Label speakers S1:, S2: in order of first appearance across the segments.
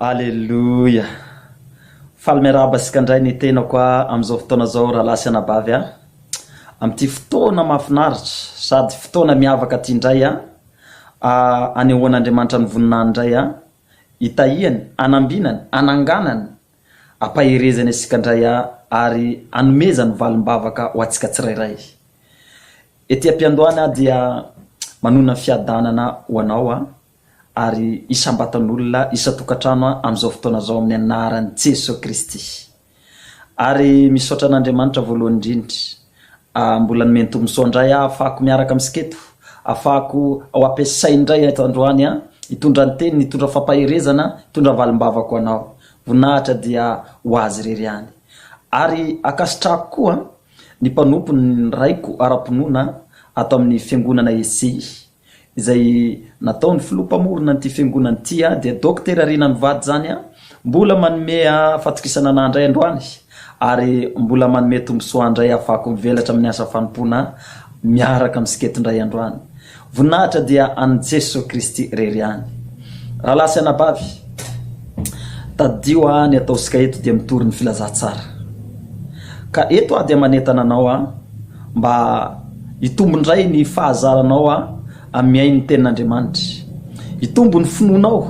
S1: Aleloia! Faly miarahaba antsika indray ny tenako a amin'izao fotoana izao rahalahy sy anabavy a! Amin'ity fotoana mahafinaritra sady fotoana miavaka ity indray a, anehoan'Andriamanitra ny voninahiny indray a, itahiany, anambinany, ananganany, ampaherezany antsika indray a, ary anomezany valim-bavaka ho antsika tsirairay. Ety am-piandohana aho dia manonona fiadanana ho anao a, ary isam-batan'olona, isan-tokantrano amin'izao fotoana izao amin'ny anaran'i Jesoa Kristy. Ary misaotra an'Andriamanitra voalohany indrindra. Ah, mbola nomeny tombontsoa indray aho ahafahako miaraka amintsika eto, ahafahako ho ampiasainy indray eto androany an, hitondra ny teniny, hitondra fampaherezana, hitondra valim-bavaka ho anao. Voninahitra dia ho Azy irery ihany. Ary ankasitrahako koa ny mpanompony, ny raiko ara-pinoana ato amin'ny Fiangonana ECI. Izay nataon'ny filoha mpamorona an'ity fiangonana ity dia Dokotera Rina mivady izany mbola manome fatokisana anah indray androany ary mbola manome tombontsoa ahy indray ahafahako mivelatra amin'ny asa fanompoana miaraka amintsika eto indray androany. Voninahitra dia an'i Jesoa Kristy irery ihany. Rahalahy sy anabavy, tadidio aho ny ataontsika eto dia mitory ny filazantsara. Ka eto aho dia manentana anao aho mba hitombo indray ny fahazaranao amin'ny mihaino ny tenin'Andriamanitra. Hitombo ny finoanao,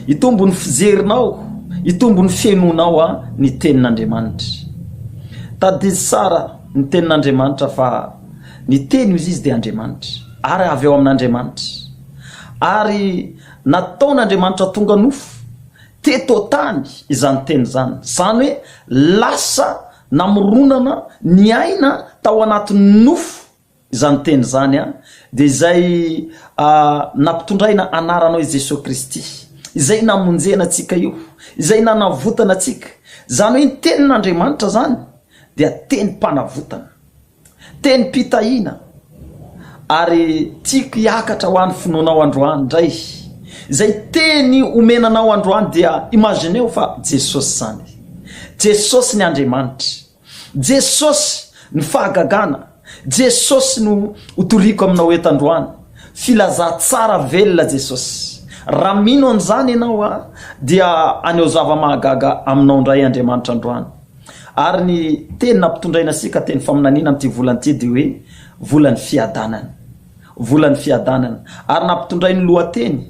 S1: hitombo ny fijerinao, hitombo ny fihainoanao ny tenin'Andriamanitra. Tadidio tsara ny tenin'Andriamanitra fa ny teny hozy izy dia Andriamanitra ary avy ao amin'Andriamanitra. Ary nataon'Andriamanitra tonga nofo teto an-tany izany teny izany. Izany hoe lasa Namoronana ny aina tao anatin'ny nofo izany teny izany dia izay nampitondraina anarana hoe Jesoa Kristy, izay namonjena antsika io, izay nanavotana antsika. Izany hoe ny tenin'Andriamanitra izany dia tenim-panavotana. Tenim-pitahiana ary tiako hiakatra ho any finoanao androany indray. Izay teny omena anao androany dia imagineo fa Jesosy izany. Jesosy ny Andriamanitra. Jesosy ny fahagagana. Jesosy no hotoriko aminao eto androany. Filazantsara velona Jesosy. Raha mino an'izany ianao dia haneho zava-mahagaga aminao indray Andriamanitra androany. Ary ny teny nampitondraina antsika teny faminaniana amin'ity volana ity dia hoe volan'ny fiadanana. Volan'ny fiadanana. Ary nampitondrain'ny lohateny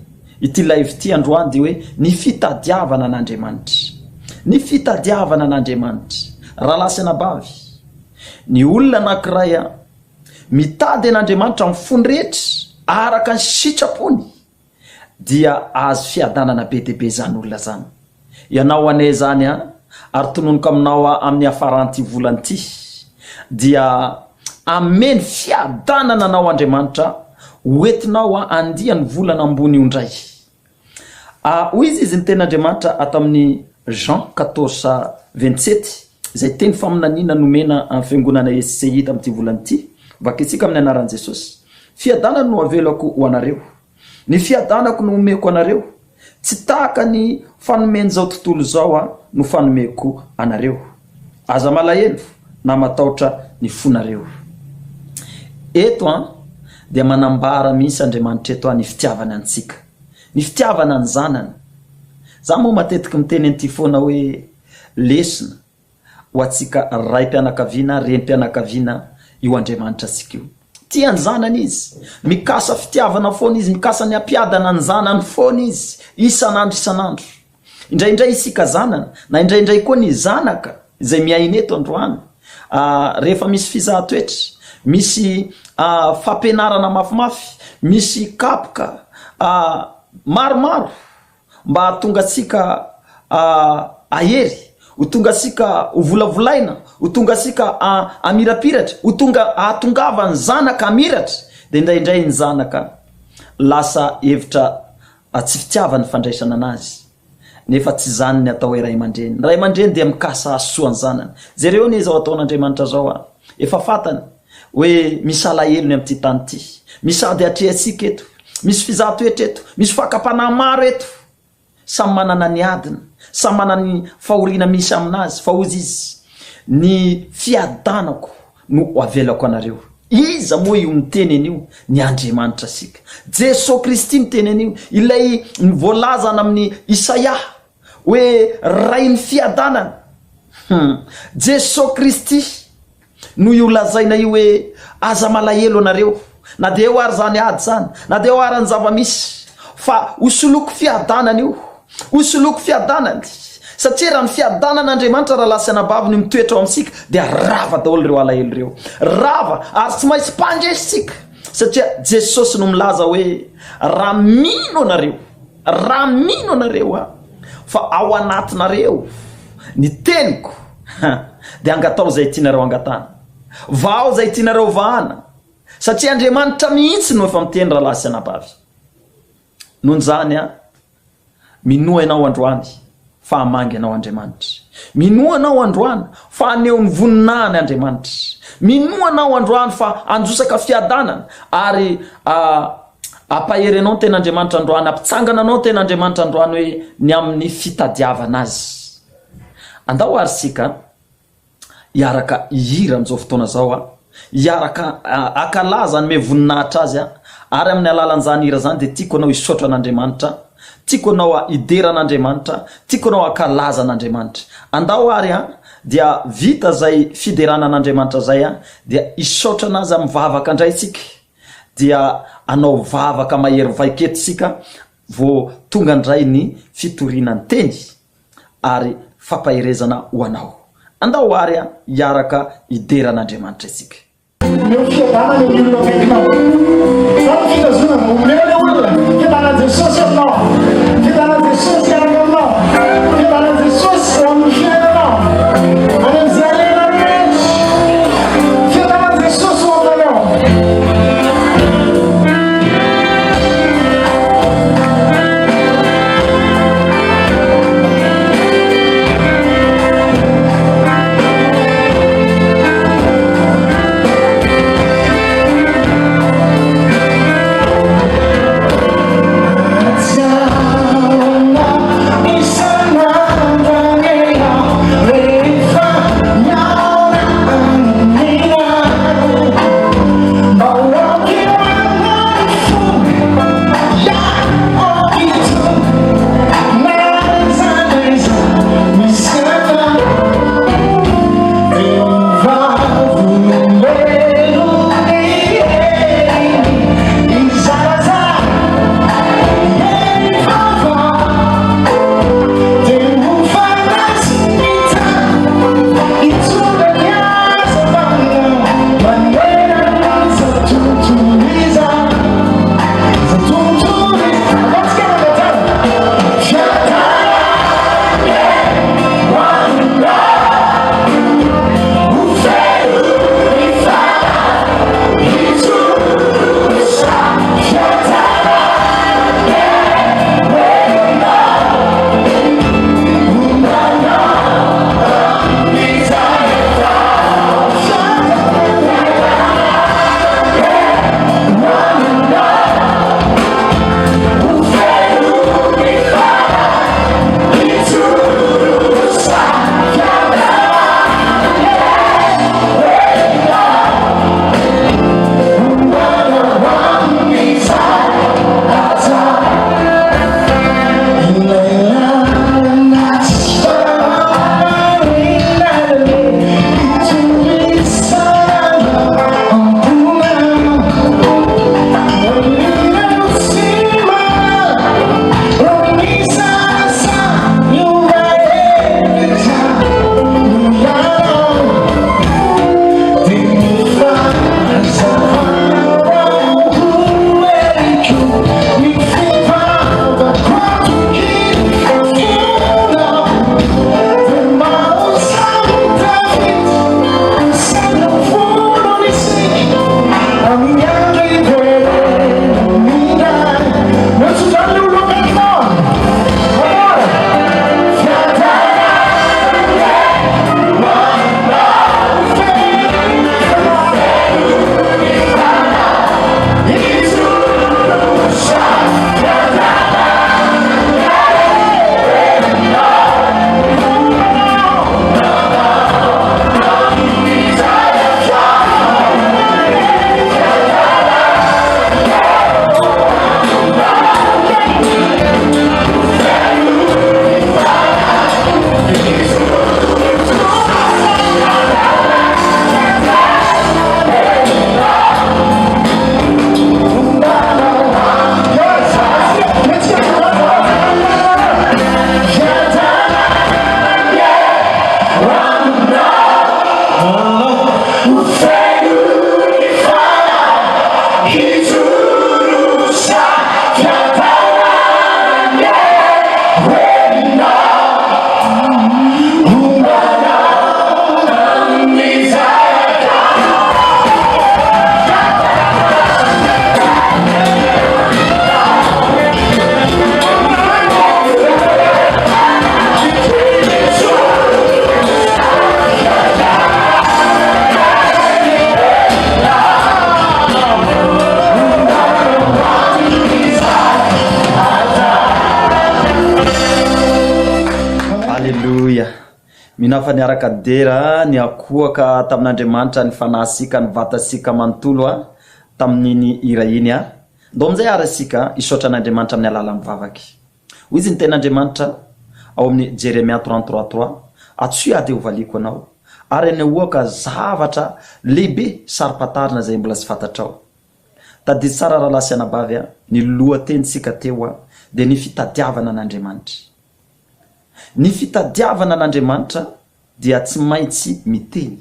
S1: ity live ity androany dia hoe ny fitadiavana an'Andriamanitra. Ny fitadiavana an'Andriamanitra. Rahalahy sy anabavy, ny olona anankiray mitady an'Andriamanitra amin'ny fony rehetra araka ny sitrapony dia ahazo fiadanana be dia be izany olona izany. Ianao anie izany an, ary tononiko aminao aho amin'ny hafaran'ity volana ity, dia hameno fiadanana anao Andriamanitra, ho entinao handia ny volana ambony io indray. Ah, hoy izy izy ny tenin'Andriamanitra ato amin'ny Jean 14 27, izay teny faminaniana nomena an'ny fiangonana SCI tamin'ity volana ity, vakintsika amin'ny anaran'i Jesosy. Fiadanana no avelako ho anareo. Ny fiadanako no omeko anareo. Tsy tahaka ny fanomen'izao tontolo izao aho no fanomeko anareo. Aza malahelo na matahotra ny fonareo. Eto an, dia manambara mihitsy Andriamanitra eto an ny fitiavany antsika. Ny fitiavana ny zanany. Za moa matetiky miteny an'ity foana hoe lesona ho antsika raim-pianakaviana, renim-pianakaviana io Andriamanitra antsika io. Tia ny zanany izy. Mikasa fitiavana foana izy, mikasa ny hampiadana ny zanany foana izy, isan'andro isan'andro. Indraindray isika zanany, na indraindray koa ny zanaka izay miaina eto androany, rehefa misy fizahan-toetra, misy fampianarana mafimafy, misy kapoka maromaro, mba hahatonga antsika hahery, ho tonga antsika ho volavolaina, ho tonga antsika hamirapiratra, ho tonga hahatongavan'ny zanaka hamiratra, dia indraindray ny zanaka lasa hevitra tsy fitiavany fandraisana anazy, nefa tsy izany ny atao hoe ray aman-dreny. Ny ray aman-dreny dia mikasa hahasoa ny zanany. Jereo anie izao ataon'Andriamanitra izao a! Efa fantany hoe misy alahelo ny amin'ity tany ity, misy ady atrehantsika eto, Misy fizahan-toetra eto, misy fakam-panahy maro eto. Samy manana ny adiny, samy manana ny fahoriana misy aminazy, fa hozy izy, ny fiadanako no ho avelako anareo. Iza moa io miteny an'io? Ny Andriamanitra isika. Jesoa Kristy miteny an'io, ilay voalazana amin'ny Isaia. hoe Rain'ny fiadanana. Hum. Jesoa Kristy no io lazaina io hoe aza malahelo anareo na dia eo ary izany ady izany, na dia eo ary ny zava-misy fa ho soloko fiadanana io, ho soloko fiadanana satria raha ny fiadanan'Andriamanitra rahalahy sy anabavy no mitoetra ao amintsika dia rava daholo ireo alahelo ireo, rava ary tsy maintsy mpandresy isika satria Jesosy no milaza hoe raha mino anareo, raha mino anareo aho fa ao anatinareo ny teniko dia angatao izay tianareo angatahana, vahao izay tianareo vahana satria Andriamanitra mihitsy no efa miteny rahalahy sy anabavy. Noho izany an, minoa ianao androany fa hamangy anao Andriamanitra. Minoa anao androany fa haneho ny voninahiny Andriamanitra. Minoa anao androany fa hanjosaka fiadanana ary hampahery anao ny ten'Andriamanitra androany, hampitsangana anao ny ten'Andriamanitra androany hoe ny amin'ny fitadiavana Azy. Andao ary isika hiaraka hihira amin'izao fotoana izao a, hiaraka hankalaza hanome voninahitra Azy a, ary amin'ny alalan'izany hira izany dia tiako anao hisaotra an'Andriamanitra, tiako anao hidera an'Andriamanitra, tiako anao hankalaza an'Andriamanitra. Andao ary a, dia vita izay fiderana an'Andriamanitra izay a, dia hisaotra an'Azy amin'ny vavaka indray isika, dia hanao vavaka mahery vaika eto isika vao tonga indray ny fitoriana ny teny. ary fampaherezana ho anao. Andao àry hiaraka hidera an'Andriamanitra isika.
S2: Omeo fiadanana ny olona akaikinao. Izany ny fitazonana. Omeo ilay olona. Fiadanan'i Jesosy aminao. Fiadanan'i Jesosy hiaraka aminao. Fiadanan'i Jesosy eo amin'ny fiainanao. Any amin'izay alehanao rehetra. Fiadanan'i Jesosy ho aminareo.
S1: Mino aho fa niaraka nidera, niankohoka tamin'Andriamanitra ny fanahintsika, ny vatantsika manontolo tamin'iny hira iny. Ndao amin'izay àry isika hisaotra an'Andriamanitra amin'ny alalan'ny vavaky. Hoy izy ny tenin'Andriamanitra ao amin'ny Jeremia 33 trois, Antsoy aho dia hovaliako anao, ary hanehoako zavatra lehibe saro-pantarina izay mbola tsy fantatrao. Tadidio tsara rahalahy sy anabavy a, ny lohatenintsika teo a, dia ny fitadiavana an'Andriamanitra. Ny fitadiavana an'Andriamanitra dia tsy maintsy miteny,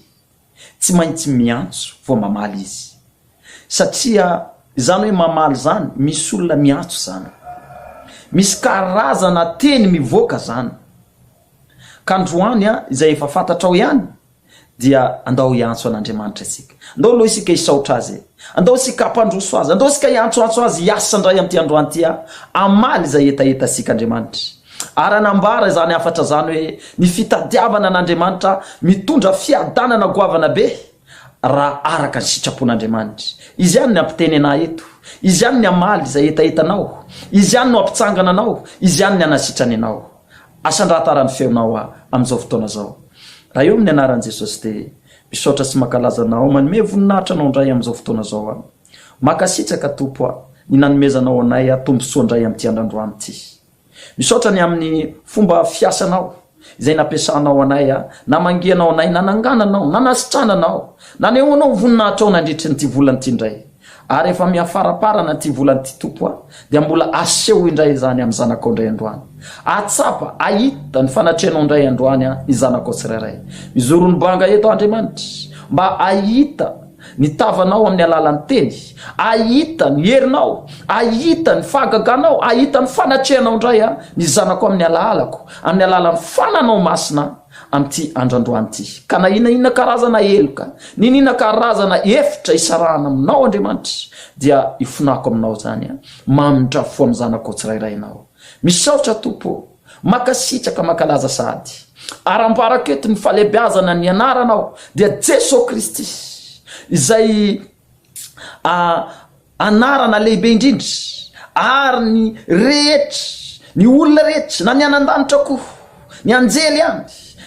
S1: tsy maintsy miantso vao mamaly Izy. Satria izany hoe mamaly izany, misy olona miantso izany. Misy karazana teny mivoaka izany. Ka androany a, izay efa fantatrao ihany, dia andao hiantso an'Andriamanitra isika. Andao aloha isika hisaotra Azy e. Andao isika hampandroso Azy. Andao isika hiantsoantso Azy hiasa indray amin'ity androany ity a. Hamaly izay hetahetantsika Andriamanitra. Ary hanambara izany hafatra izany hoe ny fitadiavana an'Andriamanitra mitondra fiadanana goavana be raha araka ny sitrapon'Andriamanitra. Izy ihany ny hampiteny anà eto. Izy ihany ny hamaly izay hetahetanao. Izy ihany no hampitsangana anao. Izy ihany ny hanasitrany anao. Asandrato ny feonao aho amin'izao fotoana izao. Raha eo amin'ny anaran'i Jesosy dia misaotra sy mankalaza Anao, manome voninahitra Anao indray amin'izao fotoana izao aho. Mankasitraka Tompo a, ny nanomezanao anay a tombontsoa indray amin'ity andro androany ity. Misaotra ny amin'ny fomba fiasanao izay nampiasanao anay a, namangianao anay, nanangananao, nanasitrananao, nanehoanao ny voninahitrao nandritry nyity volana ity indray. Ary efa miafaraparana ity volana ity Tompo a, dia mbola aseho indray izany amin'ny zanakao indray androany. Ahatsapa, ahita ny fanatrehanao indray androany a, ny zanakao tsirairay. Mijoro ny banga eto Andriamanitra, mba ahita ny tavanao amin'ny alalan'ny teny, ahita ny herinao, ahita ny fahagaganao, ahita ny fanatrehanao indray a, ny zanakao amin'ny alalako, amin'ny alalan'ny fananao masina. amin'ity andro androany ity. Ka na inona inona karazana heloka, n'inona karazana efitra isarahana aminao Andriamanitra, dia ifonako aminao izany an, mamindra fo amin'ny zanakao tsirairay Ianao. Misaotra Tompo ô, mankasitraka mankalaza sahady. Ary ambarako eto ny fahalehibeazana ny anaranao, dia Jesoa Kristy, izay a anarana lehibe indrindra ary ny rehetra, ny olona rehetra, na ny any an-danitra koa, ny anjely any,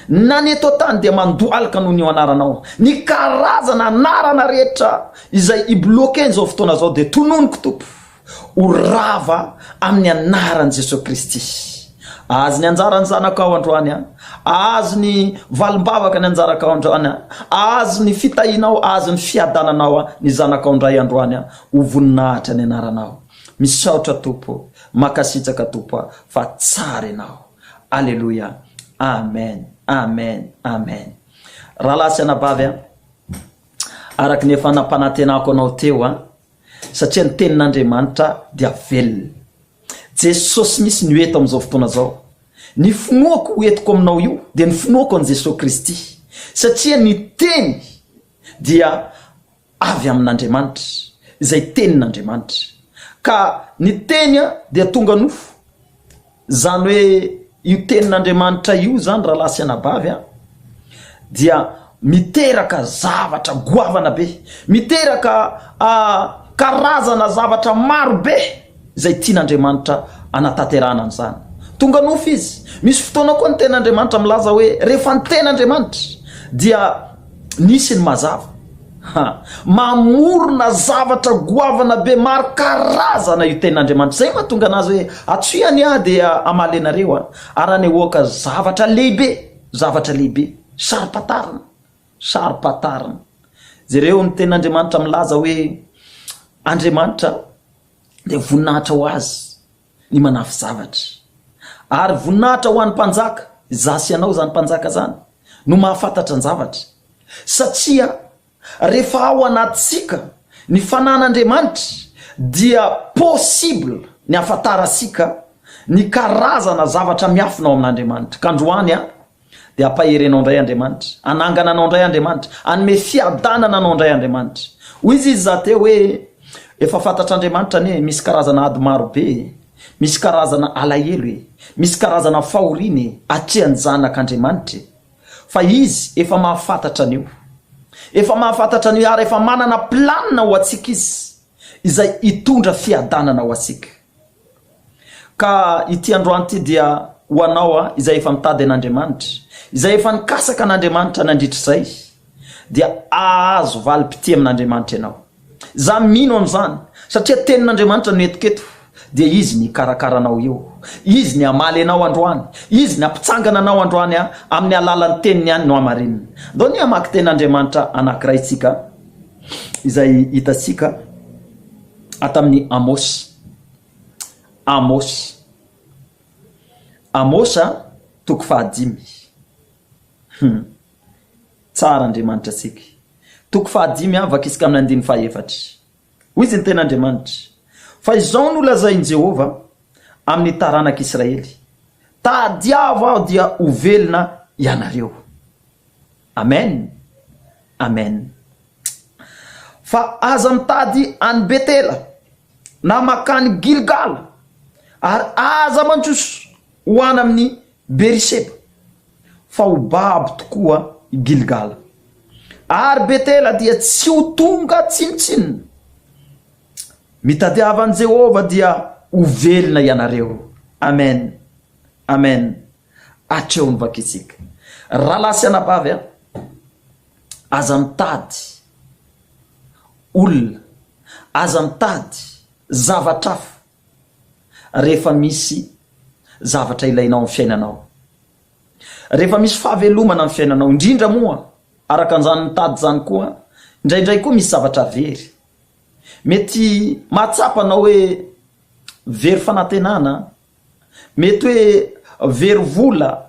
S1: na ny eto an-tany dia mandohalika noho ny io anaranao. Ny karazana anarana rehetra izay i-bloquer izao fotoana izao dia tononiko Tompo. Ho rava amin'ny anaran'i Jesoa Kristy. Ahazo ny anjaran'ny zanakao androany aho. Ahazo ny valim-bavaka ny anjarakao androany aho. Ahazo ny fitahianao, ahazo ny fiadananao aho, ny zanakao indray androany aho. Ho voninahitra ny anaranao. Misaotra Tompo, mankasitraka Tompo aho fa tsara Ianao. Aleloia. Amen. Amen. Amen. Rahalahy sy anabavy a, araka ny efa nampanantenako anao teo a, Satria ny tenin'Andriamanitra dia velona. Jesosy mihitsy no eto amin'izao fotoana izao. Ny finoako ho entiko aminao io dia ny finoako an'i Jesosy Kristy. Satria ny teny dia avy amin'Andriamanitra, izay tenin'Andriamanitra. Ka ny teny dia tonga nofo. Izany hoe io tenin'Andriamanitra io izany rahalahy sy anabavy a, dia miteraka zavatra goavana be, miteraka karazana zavatra maro be izay tian'Andriamanitra anatanterahana an'izany. Tonga nofo izy. Misy fotoana koa ny tenin'Andriamanitra milaza hoe rehefa niteny Andriamanitra dia nisy ny mazava. Ha! Mamorona zavatra goavana be maro karazana io tenin'Andriamanitra. Izay mahatonga anazy hoe atsoy any aho dia hamaly anareo aho. Ary hanehoaka zavatra lehibe, zavatra lehibe. Saro-pantarina, saro-pantarina. Jereo ny tenin'Andriamanitra milaza hoe Andriamanitra dia voninahitra ho azy ny manafy zavatra. Ary voninahitra ho an'ny mpanjaka, izaho sy ianao izany mpanjaka izany, no mahafantatra an-javatra. Satria rehefa ao anatintsika ny fanan'Andriamanitra dia possible ny hahafantarantsika ny karazana zavatra miafina ao amin'Andriamanitra. Ka androany an, dia hampahery anao indray Andriamanitra, hanangana anao indray Andriamanitra, hanome fiadanana anao indray Andriamanitra. Hoy izy izy za teo hoe, efa fantatr'Andriamanitra anie, misy karazana ady maro be e, misy karazana alahelo e, misy karazana fahoriana e, atrehan'ny zanak'Andriamanitra e. Fa Izy efa mahafantatra an'io. Efa mahafantatra an'io ary efa manana planina ho antsika Izy, izay hitondra fiadanana ho antsika. Ka ity androany ity dia ho anao izay efa mitady an'Andriamanitra. Izay efa nikasaka an'Andriamanitra nandritr'izay dia ahazo valim-pitia amin'Andriamanitra ianao. Za mino an'izany satria tenin'Andriamanitra no entiko eto dia Izy ny hikarakara anao eo. Izy ny hamaly anao androany. Izy ny hampitsangana anao androany amin'ny alalan'ny teniny ihany no hamarinina. Ndao anie hamaky tenin'Andriamanitra anankiray tsika izay hitantsika ato amin'ny Amosy. Amosy. Amosa toko fahadimy. Hum. Tsara Andriamanitra antsika. Toko fahadimy an, vakisika amin'ny andininy fahaefatra. Hoy izy ny tenin'Andriamanitra, Fa izao no lazain'i Jehovah amin'ny taranak'Israely, Tadiavo aho dia ho velona ianareo. Amen. Amen. Fa aza mitady any Betela, na mankany Gilgala, ary aza mandroso ho any amin'i Beriseba, fa ho babo tokoa i Gilgala. Ary Betela dia tsy ho tonga tsinontsinona. Mitadiava an'i Jehovah dia ho velona ianareo. Amen. Amen. Hatreo ny vakintsika. Rahalahy sy anabavy a, aza mitady olona, aza mitady zavatra hafa rehefa misy zavatra ilainao amin'ny fiainanao. Rehefa misy fahavelomana amin'ny fiainanao, indrindra moa araka an'izany mitady izany koa, indraindray koa misy zavatra very. Mety mahatsapa anao hoe very fanantenana, Mety hoe very vola,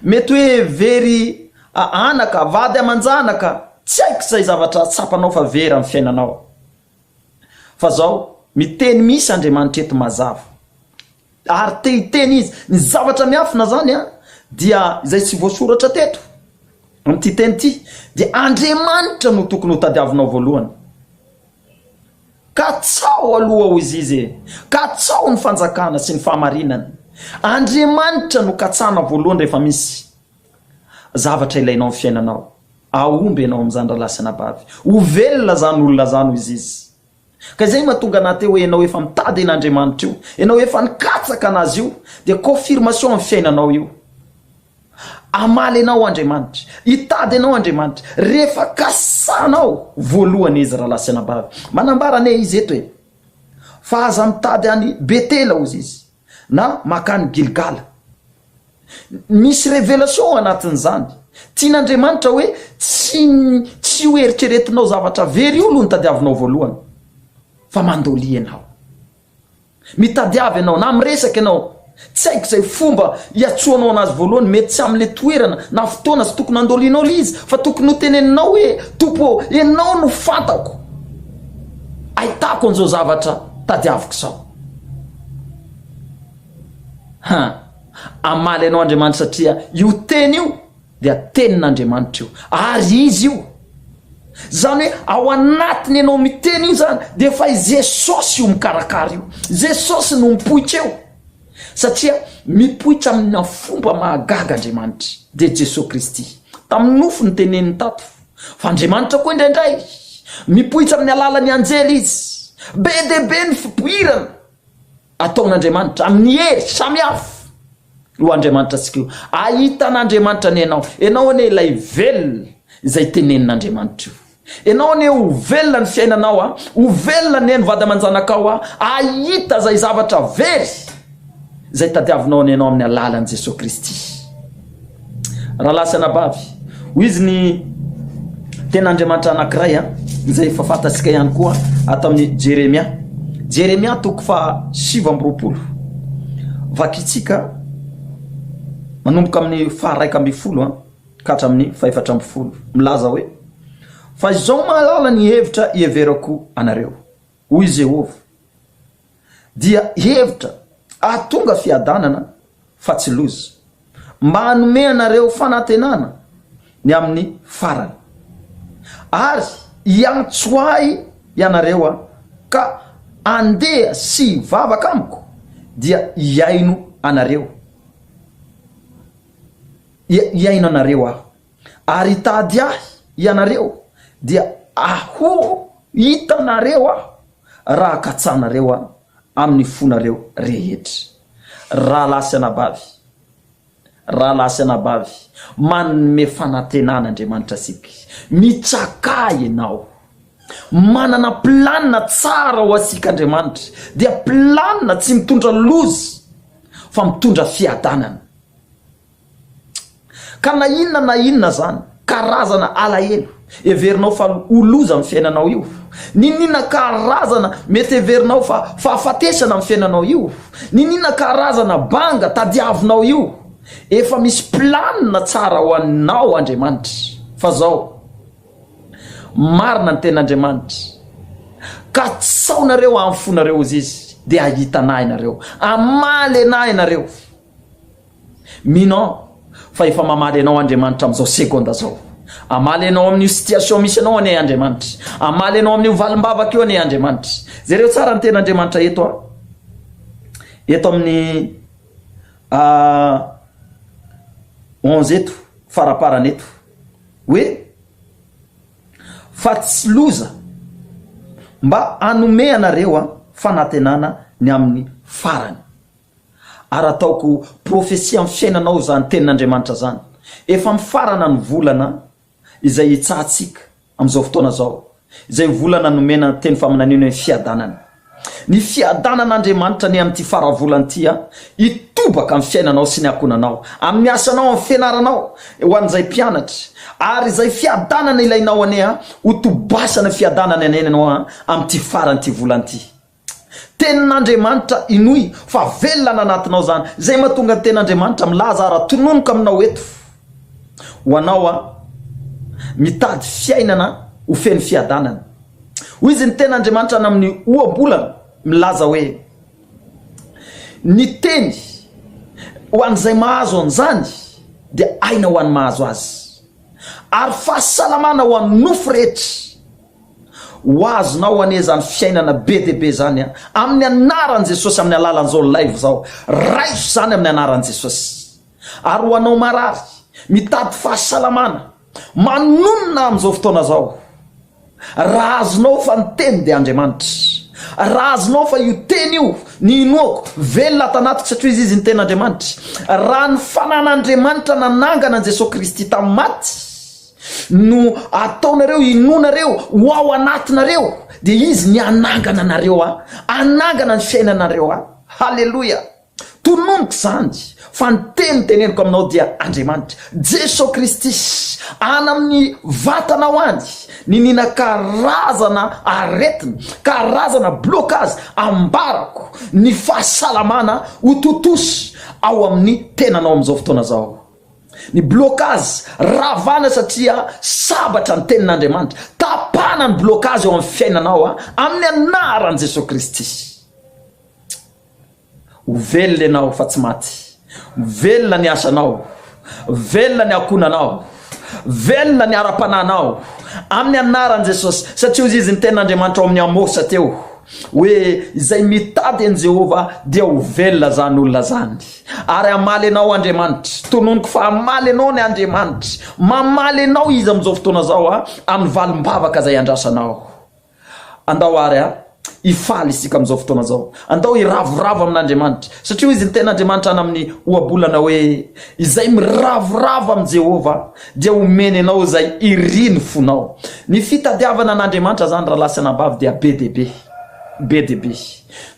S1: mety hoe very anaka, vady aman-janaka, tsy haiko izay zavatra tsapanao fa very amin'ny fiainanao. Fa zao, miteny misy Andriamanitra eto mazava. Ary te hiteny Izy. Ny zavatra miafina zany an, dia izay tsy voasoratra teto, amin'ity teny ity, dia Andriamanitra no tokony ho tadiavinao voalohany. Katsaho aloha hoy izy e! Katsaho ny fanjakana sy ny fahamarinana. Andriamanitra no katsahana voalohany rehefa misy zavatra ilainao amin'ny fiainanao. Ahomby ianao amin'izany rahalahy sy anabavy. Ho velona izany olona izany hoy izy. Ka izay no mahatonga anah teo hoe ianao efa mitady an'Andriamanitra io, ianao efa nikatsaka an'Azy io, dia confirmation amin'ny fiainanao io. Hamaly anao Andriamanitra. Hitady anao Andriamanitra. Rehefa kasanao voalohany izy rahalahy sy anabavy. Manambara anie izy eto e. Fa aza mitady any Betela hozy izy na makany Gilgala. Misy révélation ao anatin'izany. Tian'Andriamanitra hoe tsy tsy ho eritreretinao zavatra very io aloha no tadiavinao voalohany. Fa mandolia ianao. Mitadiava ianao na miresaka ianao, tsy haiko izay fomba hiantsoanao anazy voalohany, mety tsy amin'ilay toerana na fotoana tsy tokony handolianao ilay izy fa tokony ho teneninao hoe Tompo ô, ianao no fantako ahitako an'izao zavatra tadiaviko izao. Ha, hamaly anao Andriamanitra satria io teny io dia tenin'Andriamanitra io ary izy io. Zany hoe ao anatiny ianao miteny io zany dia efa i Jesosy io mikarakara io. Jesosy no mipoitra eo. Satria mipoitra amina fomba mahagaga Andriamanitra, dia Jesosy Kristy. Tamin'ny nofo no teneniny tato. Fa Andriamanitra koa indraindray mipoitra amin'ny alalan'ny anjely izy. Be dia be ny fipoirana ataon'Andriamanitra amin'ny hery samihafa. Io Andriamanitra antsika io. Ahita an'Andriamanitra anie ianao. Ianao anie ilay velona izay tenenin'Andriamanitra io. Ianao anie ho velona ny fiainanao a, ho velona anie ny vady aman-janakao a, ahita izay zavatra very izay tadiavinao anie ianao amin'ny alalan'i Jesoa Kristy. Rahalahy sy anabavy, hoy izy ny tenin'Andriamanitra anankiray a, izay efa fantatsika ihany koa ato amin'ny Jeremia. Jeremia toko faha 29. Vakintsika manomboka amin'ny faha 11 a, ka hatramin'ny faha 14. Milaza hoe, Fa izao mahalala ny hevitra iheverako anareo, hoy Jehovah, dia hevitra hahatonga fiadanana fa tsy loza, mba hanome anareo fanantenana ny amin'ny farany. Ary hiantso ahy ianareo ka handeha sy hivavaka amiko, dia hihaino anareo, hihaino anareo aho. Ary hitady ahy ianareo, dia ho hitanareo aho raha katsahanareo aho amin'ny fonareo rehetra. Rahalahy sy anabavy, Rahalahy sy anabavy, manome fanantenana Andriamanitra antsika. Mitsakà ianao. Manana planina tsara ho antsika Andriamanitra, dia planina tsy mitondra loza fa mitondra fiadanana. Ka na inona na inona zany karazana alahelo heverinao fa ho loza amin'ny fiainanao io, n'inon'inona karazana mety heverinao fa fahafatesana amin'ny fiainanao io, n'inon'inona karazana banga tadiavinao io, efa misy planina tsara ho anao Andriamanitra. Fa zao, marina ny tenin'Andriamanitra, katsaonareo amin'ny fonareo hozy Izy dia hahita anah ianareo, hamaly anah ianareo. Mino aho fa efa mamaly anao Andriamanitra amin'izao segonda zao. Hamaly anao amin'io situation misy anao anie Andriamanitra. Hamaly anao amin'io valim-bavaka io anie Andriamanitra. Jereo tsara ny tenin'Andriamanitra eto a. Eto amin'ny 11 eto, faraparany eto. Hoe fa tsy loza mba hanome anareo fanantenana ny amin'ny farany. Ary ataoko profesia amin'ny fiainanao izany tenin'Andriamanitra izany. Efa mifarana ny volana izay hitsahantsika amin'izao fotoana izao, izay volana nomena teny faminaniana hoe fiadanana. Ny fiadanan'Andriamanitra anie amin'ity fara-volana ity an, hitobaka amin'ny fiainanao sy ny ankohonanao, amin'ny asanao, amin'ny fianaranao, ho an'izay mpianatra. Ary izay fiadanana ilainao anie an, ho tobasana fiadanana anie ianao an, amin'ity faran'ity volana ity. Tenin'Andriamanitra inoy fa velona any anatinao zany, zay mahatonga ny tenin'Andriamanitra milaza ara tononiko aminao eto ho anao a mitady fiainana ho feno fiadanana. Hoy izy ny tenin'Andriamanitra any amin'ny ohabolana milaza hoe ny teny ho an'izay mahazo an'izany dia aina ho an'ny mahazo azy ary fahasalamana ho an'ny nofo rehetra. Ho azonao anie zany fiainana be dia be zany an! Amin'ny anaran'i Jesosy amin'ny alalan'izao live zao. Raiso zany amin'ny anaran'i Jesosy. Ary ho anao marary, mitady fahasalamana, manonona amin'izao fotoana zao. Raha azonao fa ny teny dia Andriamanitra. Raha azonao fa io teny io ny inoako, velona ato anatiko satria izy izy ny tenin'Andriamanitra. Raha ny fanan'Andriamanitra nanangana an'i Jesosy Kristy tamin'ny maty, no ataonareo inoanareo ho ao anatinareo dia izy ny hanangana anareo a hanangana ny fiainanareo a haleloia tononiko izany fa ny teny teneniko aminao dia Andriamanitra Jeso Kristy any amin'ny vatanao any niniana karazana aretina karazana blocage ambarako ny fahasalamana ho tontosa ao amin'ny tenanao amin'izao fotoana izao. Ny blocage, ravana satria sabatra ny tenin'Andriamanitra. Tapahana ny blocage eo amin'ny fiainanao amin'ny anaran'i Jesoa Kristy. Ho velona ianao fa tsy maty. Velona ny asanao. Velona ny ankohonanao. Velona ny ara-panahinao. Amin'ny anaran'i Jesosy. Satria hoy izy ny tenin'Andriamanitra ao amin'ny Amosa teo hoe izay mitady an'i Jehovah dia ho velona izany olona izany. Ary hamaly anao Andriamanitra. Tononiko fa hamaly anao ny Andriamanitra. Mamaly anao Izy amin'izao fotoana izao a, amin'ny valim-bavaka izay andrasanao. Andao ary a, hifaly isika amin'izao fotoana izao. Andao hiravoravo amin'Andriamanitra. Satria hoy Izy ny tenin'Andriamanitra any amin'ny ohabolana hoe, Izay miravoravo amin'i Jehovah dia homeny anao izay irin'ny fonao. Ny fitadiavana an'Andriamanitra izany rahalahy sy anabavy dia be dia be. Be dia be.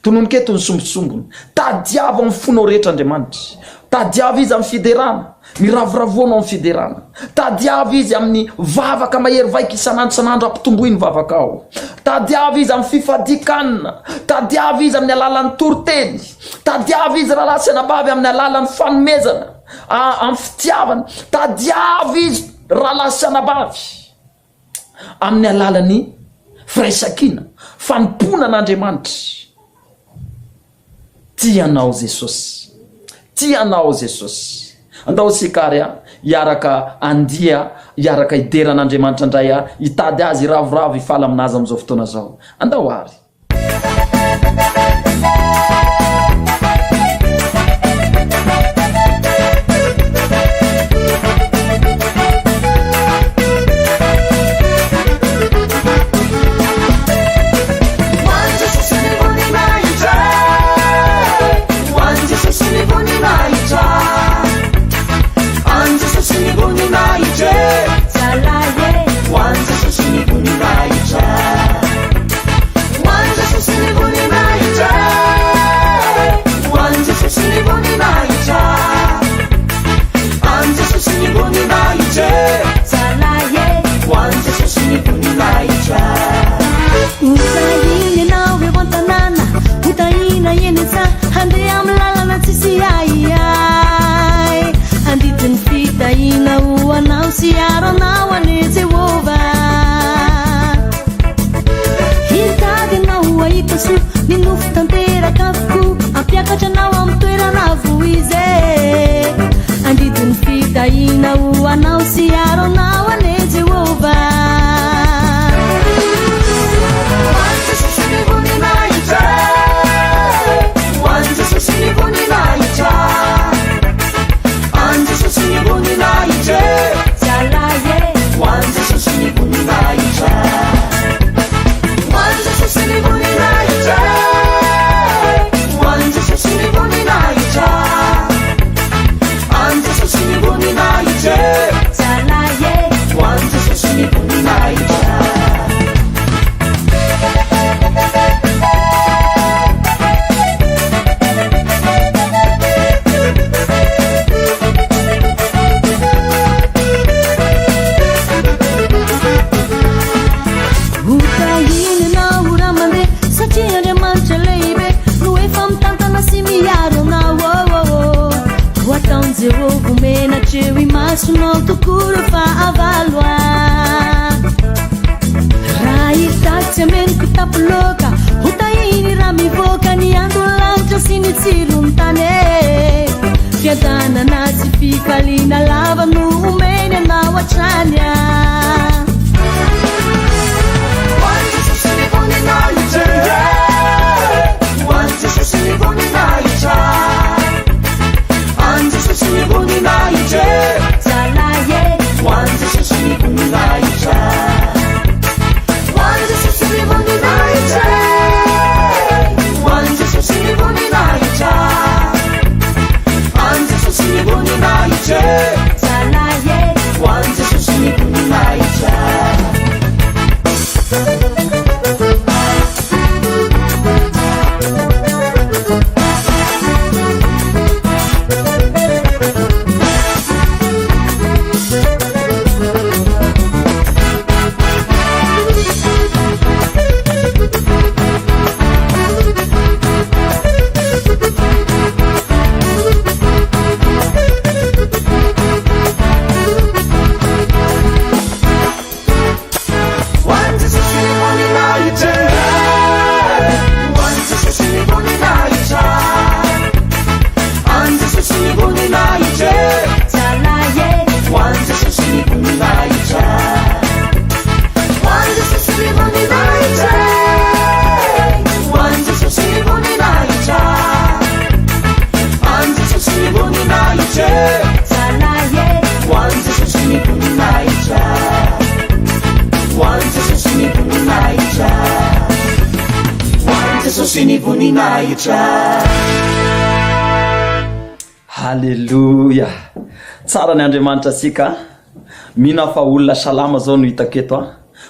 S1: Tononiko eto ny sombintsombiny. Tadiavo amin'ny fonao rehetra Andriamanitra. Tadiavo Izy amin'ny fiderana. Miravoravoanao amin'ny fiderana. Tadiavo Izy amin'ny vavaka mahery vaika isan'andro isan'andro ampitomboy ny vavakao. Tadiavo Izy amin'ny fifadian-kanina. Tadiavo Izy amin'ny alalan'ny toriteny. Tadiavo Izy rahalahy sy anabavy amin'ny alalan'ny fanomezana, amin'ny fitiavana. Tadiavo Izy rahalahy sy anabavy. amin'ny alalan'ny firaisankina, fanompoana an'Andriamanitra. Tia anao Jesosy. Tia anao Jesosy. Andao isika ary hiaraka handia, hiaraka hidera an'Andriamanitra indray, hitady Azy, hiravoravo, hifaly amin'Azy amin'izao fotoana izao. Andao ary.
S3: Izy e. Handidy ny fitahiana ho anao sy hiaro anao anie Jehovah.
S4: Ho an'i Jesosy ny voninahitra e. Ho an'i Jesosy ny voninahitra. An'i Jesosy ny voninahitra e.
S3: Zalahy e.
S4: Ho an'i Jesosy ny voninahitra. Ho an'i Jesosy ny voninahitra e. Ho an'i Jesosy ny voninahitra. An'i Jesosy ny voninahitra e.
S3: Zalahy e.
S4: Ho an'i Jesosy ny voninahitra.
S3: Ho tahiana ianao raha mandeha satria Andriamanitra lehibe no efa mitantana sy miaro anao oh, oh, oh. Ho ataon'i Jehovah ho menatra eo imasonao tokoa ireo fahavalo ah. Raha hitady tsy hameno kitapo loaka, ho tahiny raha mivoaka ny andon'ny lanitra sy ny tsiron'ny tany e. Fiadanana sy fifaliana lava no omeny anao hatrany a.
S4: Ho an'i Jesosy ny voninahitra e. Ho an'i Jesosy ny voninahitra. An'i Jesosy ny voninahitra e.
S3: Zalahy e.
S4: Ho an'i Jesosy ny voninahitra. Ho an'i Jesosy ny voninahitra e. Ho an'i Jesosy ny voninahitra. An'i Jesosy ny voninahitra e.
S3: Zalahy e.
S4: Ho an'i Jesosy ny voninahitra. Ho an'i Jesosy ny voninahitra e. Ho an'i Jesosy ny voninahitra. An'i Jesosy ny voninahitra e.
S3: Zalahy e.
S4: Ho an'i Jesosy ny voninahitra. Ho an'i Jesosy ny voninahitra e. Ho an'i Jesosy ny voninahitra. An'i Jesosy ny voninahitra e.
S3: Zalahy e.
S4: Ho an'i Jesosy ny voninahitra. Ho an'i Jesosy ny voninahitra. Ho an'i Jesosy ny voninahitra.
S1: Haleloia! Tsara ny Andriamanitra antsika a! Mino aho fa olona salama zao no hitako eto a!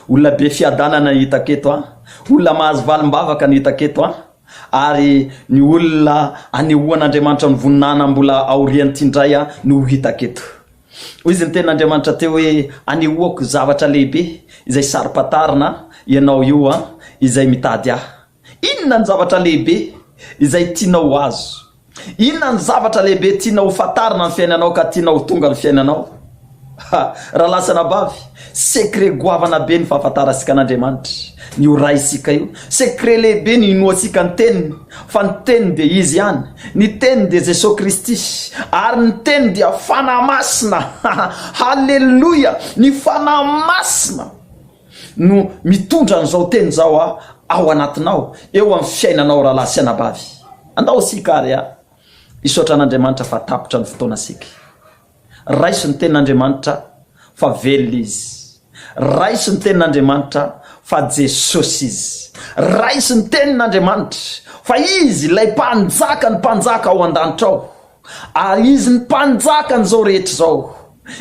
S1: Olona be fiadanana no hitako eto a! Olona mahazo valim-bavaka no hitako eto a! Ary ny olona anehoan'Andriamanitra ny voninahina mbola aorian'ity indray a no ho hitako eto. Hoy izy ny tenin'Andriamanitra teo hoe anehoako zavatra lehibe izay saro-pantarina ianao io a izay mitady ahy. Inona ny zavatra lehibe izay tianao ho azo? Inona ny zavatra lehibe tianao ho fantarina ny fiainanao ka tianao ho tonga ny fiainanao? Ha! Rahalahy sy anabavy, secret goavana be ny fahafantarantsika an'Andriamanitra, ny ho Raintsika io. Secret lehibe ny inoantsika ny Teniny, fa ny Teniny dia Izy ihany, ny Teniny dia Jesoa Kristy, ary ny Teniny dia Fanahy Masina. Haleloia! Ny Fanahy Masina no mitondra an'izao Teny izao ao anatinao, eo amin'ny fiainanao rahalahy sy anabavy. Andao isika ary hisaotra an'Andriamanitra fa tapitra ny fotoanasika. Raiso ny tenin'Andriamanitra fa velona Izy. Raiso ny tenin'Andriamanitra fa Jesosy Izy. Raiso ny tenin'Andriamanitra fa Izy ilay Mpanjaka ny mpanjaka ao an-danitra ao. Ary Izy ny Mpanjaka an'izao rehetra izao.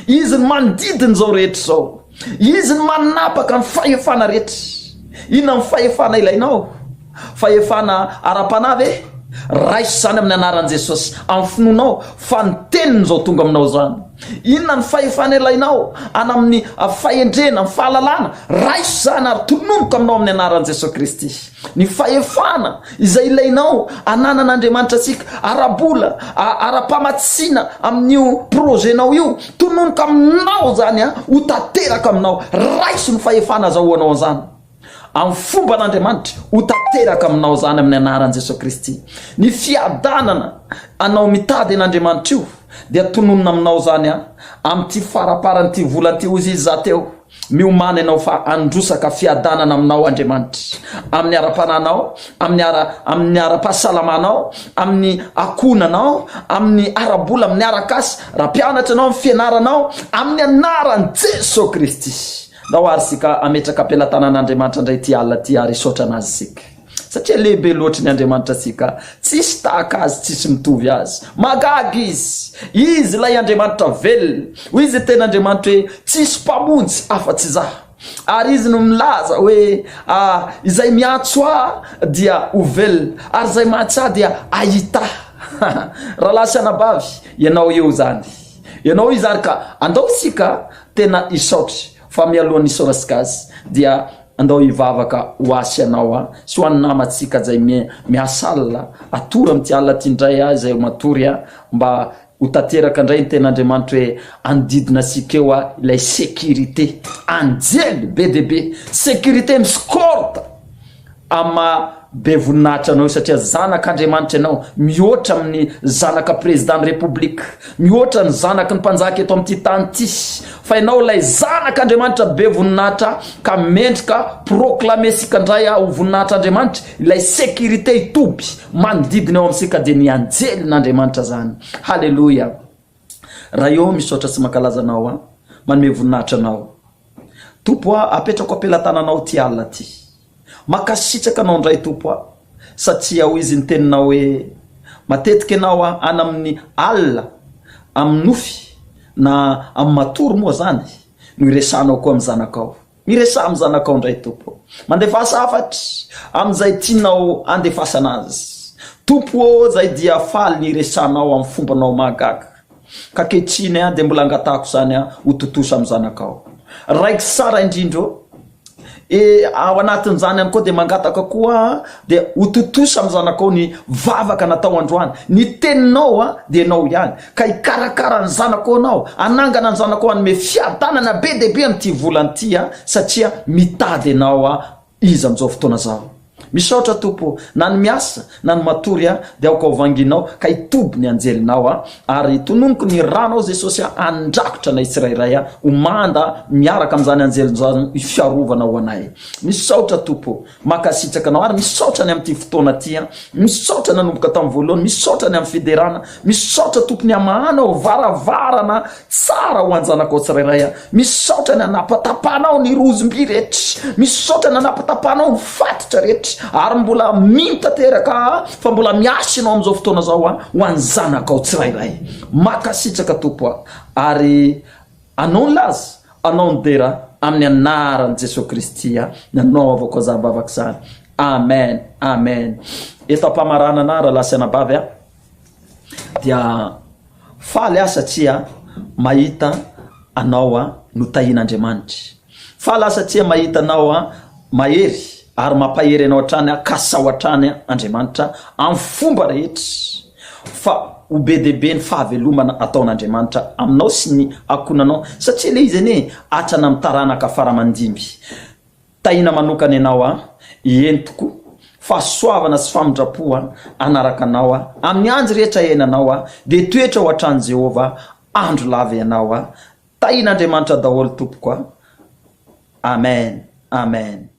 S1: Izy ny manodidina izao rehetra izao. Izy ny manapaka ny fahefana rehetra. Inona ny fahefana ilainao? Fahefana ara-panahy ve? Raiso izany amin'ny anaran'i Jesosy, amin'ny finoanao fa ny teniny izao tonga aminao izany. Inona ny fahefana ilainao? Ana amin'ny fahendrena, amin'ny fahalalana? Raiso izany ary tononiko aminao amin'ny anaran'i Jesosy Kristy. Ny fahefana izay ilainao ananan'Andriamanitra antsika, ara-bola, ara-pamatsiana amin'io projet-nao io, tononiko aminao izany ho tanteraka aminao. Raiso ny fahefana azahoanao an'izany. Amin'ny fomban'Andriamanitra, ho tanteraka aminao izany amin'ny anaran'i Jesoa Kristy. Ny fiadanana anao mitady an'Andriamanitra io dia tononina aminao izany an, amin'ity faraparan'ity volana ity, hoy izy za teo, miomàna ianao fa handrosaka fiadanana aminao Andriamanitra, amin'ny ara-panahinao, amin'ny ara, amin'ny ara-pahasalamanao, amin'ny ankohonanao, amin'ny ara-bola, amin'ny ara-kasa, raha mpianatra ianao, amin'ny fianaranao, amin'ny anaran'i Jesoa Kristy. Ndao ary isika hametraka am-pelatanan'Andriamanitra indray ity alina ity ary hisaotra an'Azy isika. Satria lehibe loatry ny Andriamanitra antsika, tsisy tahaka Azy, tsisy mitovy Azy. Mahagaga Izy! Izy ilay Andriamanitra velona. Hoy Izy tena Andriamanitra hoe, tsisy mpamonjy afa-tsy Izaho. Ary Izy no milaza hoe, ah, izay miantso Ahy dia ho velona, ary izay mantsy Ahy dia hahita Ahy. Rahalahy sy anabavy, ianao eo izany. Ianao izy ary ka andao isika tena hisaotra fa mialohan'ny hisaorantsika azy dia andao hivavaka ho ahy sy anao a sy ho an'ny namantsika izay miasa alina atory amin'ity alina ity indray a izay matory a mba ho tanteraka indray ny tenin'Andriamanitra hoe anodidina antsika eo a ilay sécurité anjely be dia be sécurité miscorte Amin'ny maha be voninahitra anao io satria zanak'Andriamanitra ianao, mihoatra amin'ny zanaka président ny république, mihoatra ny zanaky ny mpanjaka eto amin'ity tany ity, fa ianao ilay zanak'Andriamanitra be voninahitra ka mendrika proclamer-sika indray ho voninahitr'Andriamanitra, ilay sécurité hitoby manodidina eo amintsika dia ny anjelin'Andriamanitra zany. Haleloia. Ray ô, misaotra sy mankalaza Anao aho, manome voninahitra Anao. Tompo a, apetrako am-pelatananao ity alina ity. Mankasitraka Anao indray Tompo a, satria hoy izy ny teninao hoe, matetika Ianao a, any amin'ny alina, amin'ny nofy, na amin'ny matory moa izany, no iresahanao koa amin'ny zanakao. Miresaha amin'ny zanakao indray Tompo ô. Mandefasa hafatra amin'izay tianao handefasana azy. Tompo ô, zay dia faly ny hiresahanao amin'ny fombanao mahagaga. Ka ankehitriny dia mbola angatahako izany ho tontosa amin'ny zanakao. Raiko tsara indrindra ô. E, ao anatin'izany ihany koa dia mangataka koa aho dia ho tontosa amin'ny zanakao ny vavaka natao androany. Ny teninao dia ianao ihany. Ka hikarakara ny zanakao anao, hanangana ny zanakao hanome fiadanana be dia be amin'ity volana ity satria mitady anao Izy amin'izao fotoana izao. Misaotra Tompo ô, na ny miasa na ny matory aho dia aoka ho vanginao ka hitoby ny anjelinao aho ary tononiko ny ranao Jesosy aho handrakotra anay tsirairay aho ho manda miaraka amin'izany anjelin'izany fiarovana ho anay. Misaotra Tompo ô. Mankasitraka anao ary misaotra ny amin'ity fotoana ity an! Misaotra nanomboka tamin'ny voalohany, misaotra ny amin'ny fiderana, misaotra Tompo ny hamahanao varavarana tsara ho an-janakao tsirairay an! Misaotra ny hanapatapanao ny rozim-by rehetra, misaotra ny hanapatapanao ny fatotra rehetra ary mbola mino tanteraka aho fa mbola miasa ianao amin'izao fotoana izao an ho an'ny zanakao tsirairay. Mankasitraka Tompo a! Ary anao ny laza. Anao ny dera amin'ny anaran'i Jesoa Kristy a nanaovako izany vavaka izany. Amen amen. Eto am-pamaranana rahalahy sy anabavy a dia faly aho satria mahita anao a notahian'Andriamanitra. Faly aho satria mahita anao a mahery ary mampahery anao hatrany a kasao hatrany Andriamanitra amin'ny fomba rehetra. fa ho be dia be ny fahavelomana ataon'Andriamanitra aminao sy ny ankohonanao satria le izy anie hatrana amin'ny taranaka fara aman-dimby. Tahiana manokana ianao an, eny tokoa, fahasoavana sy famindram-po an, hanaraka anao an, amin'ny andro rehetra iainanao an, dia hitoetra ao an-tranon'i Jehovah andro lava ianao an. Tahian'Andriamanitra daholo tompoko an. Amen, amen.